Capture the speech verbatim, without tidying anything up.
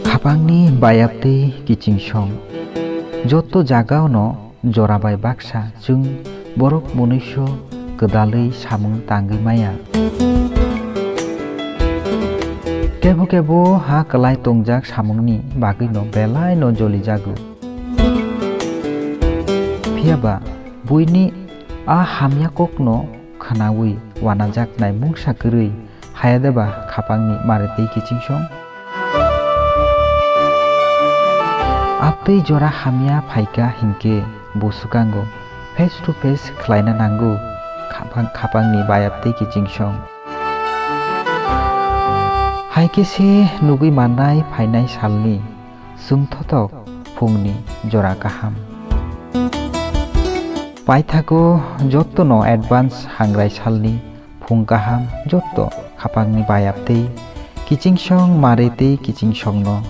Khapangni bayaptwi kichingsong. Jotto jagao no jora bai baksa chwng borok munuiso kwdalwi samung tangwi maya. Kebo kebo ha kwlai tongjak samungni bagwino belai no jolijago. Phiyaba buini a hamya kokno khwnawi wanajaknai mungsa kwrwi hayadeba khapangni maritwi kichingsong. Aptwi jora hamya phaikha hinkhe bo swkango face to face khlaina nango khapang, khapangni bayaptwi kichingsong. Hai khe se nugwi mannai phainai salni chwngthothok phungni jora kaham. Paithago jottono advance hangrai salni phung kaham jotto khapangni bayaptwi kichingsong maritwi kichingsongno.